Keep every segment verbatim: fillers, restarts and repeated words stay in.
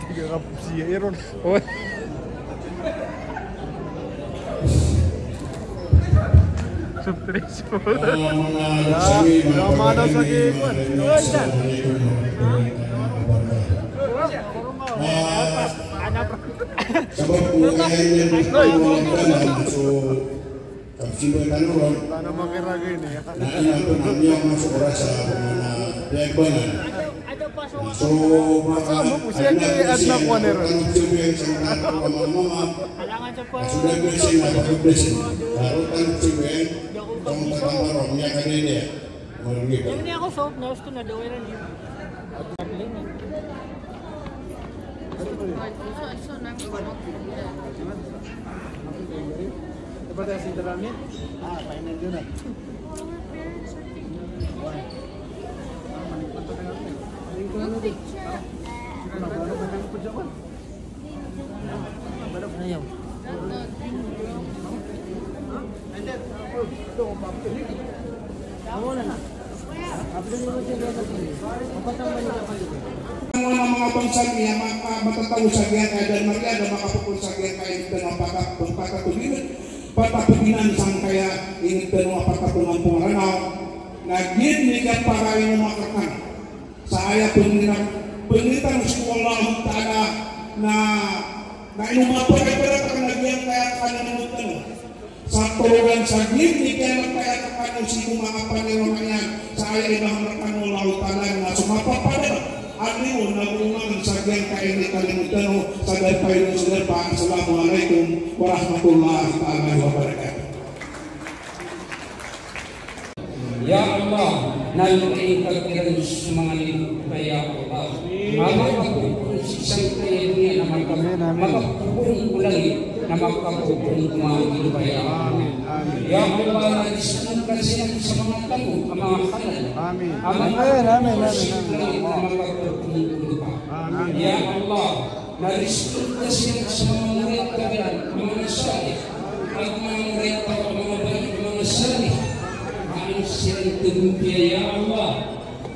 Tig a kapos iyan iron. Oy. Soft drinks. Ya, ya, mana sa gigwan. Oy, sir. Ah, sabap ko, so, Kapsimba tano ron. Tano makiragay niya. Na ina ko na niya masuk rasa na piyagbangan. So, maka, adna ko siya, adna ko nero. Tano siya sa mga mama. Sudah blessing na pag-blessing. Tano siya, tano tano ron niya kanina. Ini ako soap na gusto na daw rin. Ayaw. Mga, mga bangsa niya, maka-, matataw sa giyangkaya, dan mariya, dan makapukul sa giyangkaya, dan mapaka-, pakatubingan, pakatubingan sangkaya, inged tano a pakatubingan pn a Ranaw, na giyanan i kapakaino makakan. Sa aya pengina-, pengina tano sii ko Allahu Ta'ala na, na ino mapakaibarat a kanabiyan kaya kanabiyan tano. Sa torogan sa giyanan i kiyapakaibarat tano sii ko manga panirongan iyan, sa aya inaham rkano o Allahu Ta'ala na so mapapadalm a liyo na goongan sa giyangkai a kalimoon tano, sa darpa iyan, sa darpa. Assalamu alaikum warahmatullahi ta'ala wabarakatuh. Ya Allah, na lokiin ka kiran so manga limo ka, ya Allah. Amin. A makapopoon sii sangkaya doniya na maka-, amin, amin, makapopoon ko langit, na makapopoon ko manga limo ka, ya Allah. Amin, amin. Ya Allah, na rizkian ka siran sa manga tamok a manga halal. Amin. Amin, amin, amin, amin. Sii ko langit na makapopoon ko lupa. Amin. Ya Allah, na rizkian ka siran sa manga morit ka kiran a manga salih, ago manga morit ka a manga bae a manga salih, a an siran tagompiya, ya Allah,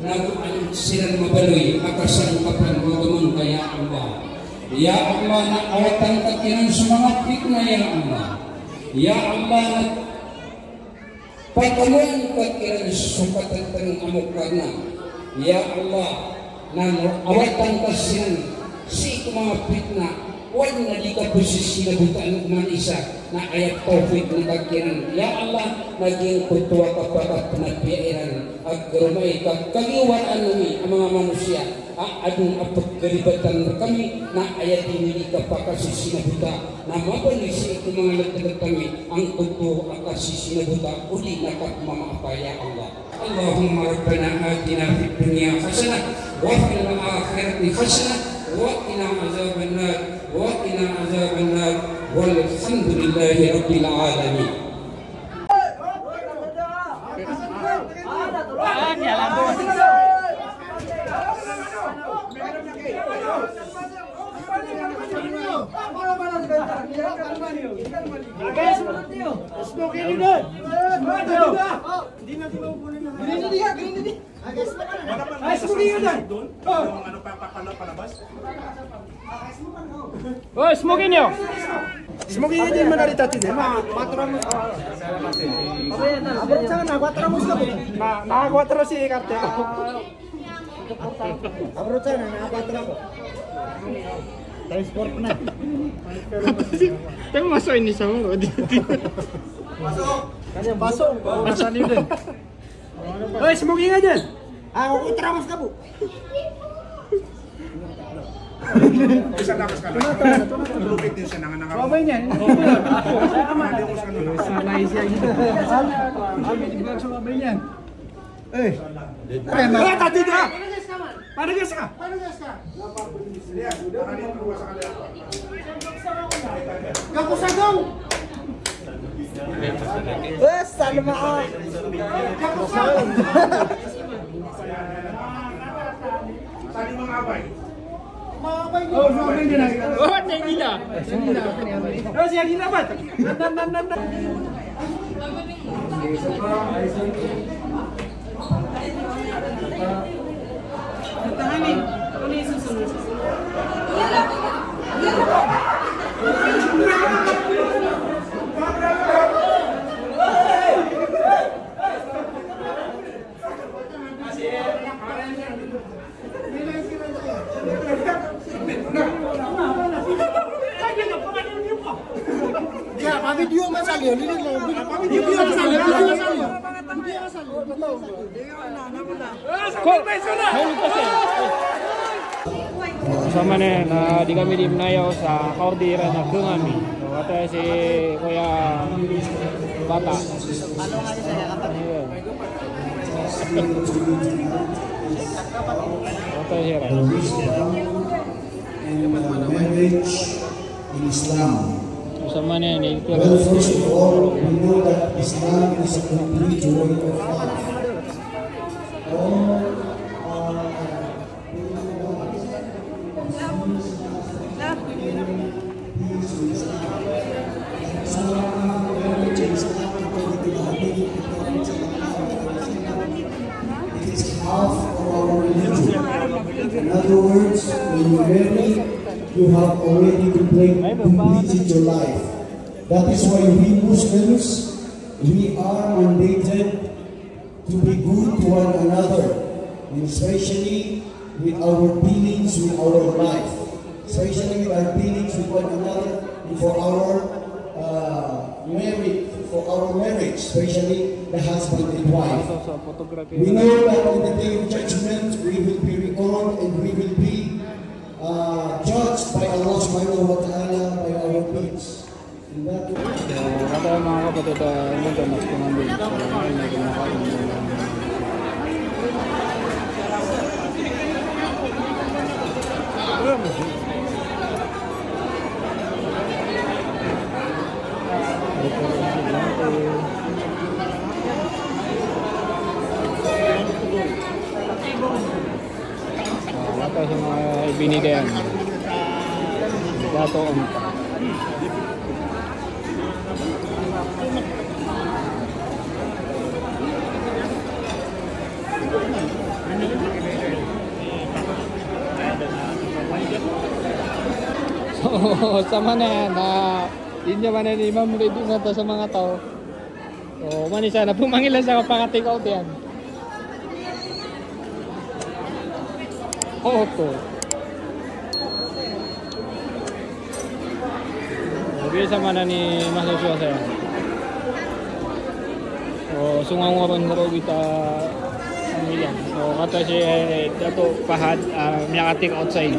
nago an siran mabaloy a kasangkapan o agama ngka, ya Allah. Ya Allah, na awatan ka kiran so manga pitna, ya Allah. Ya Allah, na pakamoan ka kiran so katatang a mokarna. Ya Allah, na awatan ka siran sii ko manga pitna, oway na di ka pzisinabotaan o oman isa, na aya tawfiq ngka kiran. Ya Allah, na giyangkoto a kapakapnapiya iran a karoma i ka kagiya waraan ami a manga manosiya a adn a pagkaribatan rkami, na aya dn i di ka pakasisinabota, na mabaloy sii ko manga lagdagd ami angkoto a kasisinabota, odi na kapmamaapa, ya Allah. Allahumma rabbana atina fid dunya hasanah wa fil akhirati hasanah wa qina azabannar, wa qina azabannar. Walhamdulillahi rabbil alamin. Oy, smoking iyo. Smoking iyo dn, madarit a titi. Ma, ma, ma, na, na, kuwatro si kartel. Time sport na. Tayo maso ini sa mga. Pasok. Pasok. Pasok ni dn. Oy, smoking ka dyan? Ah, ako, tramas ka po. Isa na, isa na. Lupit din siya, nanganakal. Babay niyan. Sanay siya dito. Sabi, sabi, di ba sa babay niyan? Eh. Pre, ma- Ah, tati ka! Panagas ka! Panagas ka! Kapusagong! Eh, salma, ah. Oh, siya gina. Oh, siya gina, bat? Tahanin. Ano yung susunod? Video masaliyo, video masaliyo, video masaliyo. Sa maana na di kami di manayaw sa kaordi iran a kangami. So, wata si Kuya Bata. Iya. Wata si Ran. And, uh, marriage in Islam. Sa maana na ito. Well, first of all, we know that Islam is a complete way of life. All, uh, It is half of our religion. In other words, when you marry, you have already completed, completed your life. That is why we Muslims, we are mandated to be good to one another, and especially with our dealings with our life, especially with our dealings with one another, and for our, uh, marriage, for our marriage, especially the husband and wife. We know that in the day of judgment, we will be reckoned and we will be, uh, judged by Allah subhanahu wa ta'ala by our deeds. So, kaya mga kapatid, ah, yun, ito, mas kumambing. So, ayun, medyo nakain na lang. Ah, wata sa mga ibinigay. Dato ang So, sa maana na, ah, di niyan maana ni Ma'am Lady na to sa mga tao. So, manisa na pumangila sa kapakatikaw tiyan. Oo, to. Ogaid sa maana ni Mas Joshua saya. So, songa ngka ron sa roo bita ang ilan. So, kata si, eh, Dato Pahad, ah, miyakatik outside.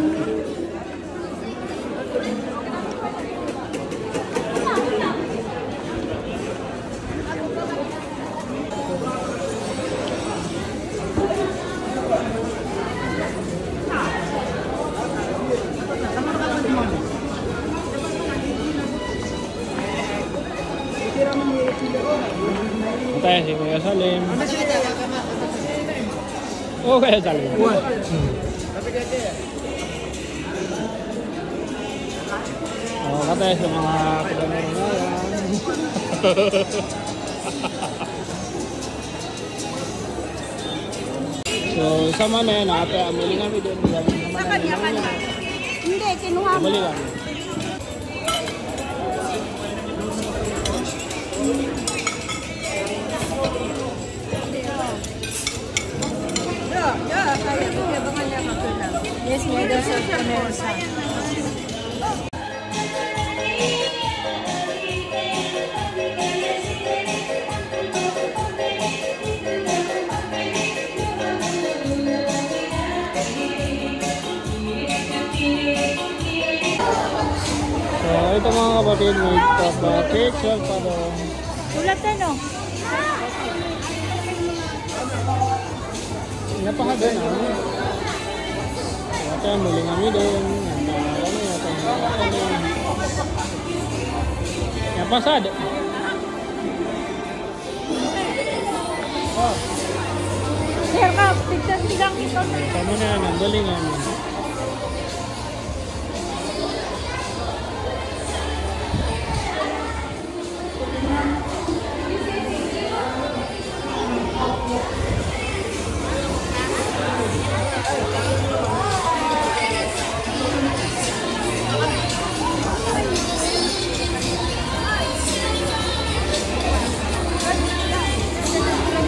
Antay si Kuya Salim. O, Kuya Salim. O, kata sa mga pagkamarangalan. So, sa maana na, ate, amuli kami doon. Sa kanya, kanya. Hindi, kinuha mo. Amuli kami. Yes, may desert na meron sa. So, ito mga kapatid, may papa-cake, sir, pa daw. Ulat na, no? Napakaganda. Ate, amuli kami doon. Napasad. Sir, ka, picture silang ito. Tama na yan, ang galing, ano.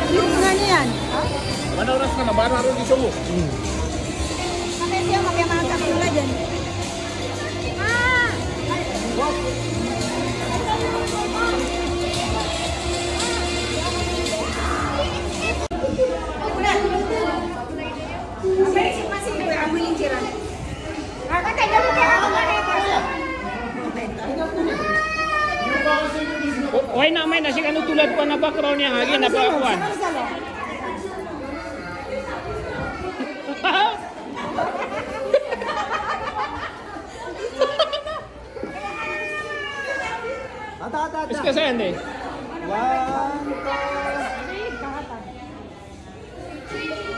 Ano yan? Ano oras na? Nabara rin di sumo. Kasi siya, magyaman sa pula dyan. Ah! Ina, may na siya, ano, tulad ko na background niya, lagi na ba, kuwan. Ata, ata, ata. Iska saya, hindi. One, two.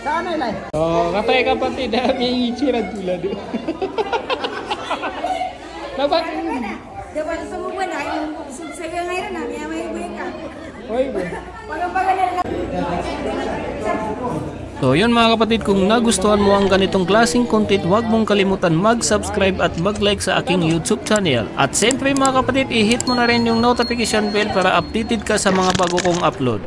Saan na, Ilay? O, katay kapatid, ah, may itsura tulad. Dapat. Dapat sa mga na, yung sa ngayon na, may, may buhay ka. Oy, boy. Pag-, pag-, So, yun mga kapatid, kung nagustuhan mo ang ganitong klaseng content, huwag mong kalimutan mag-subscribe at mag-like sa aking YouTube channel. At siyempre mga kapatid, i-hit mo na rin yung notification bell para updated ka sa mga bago kong upload.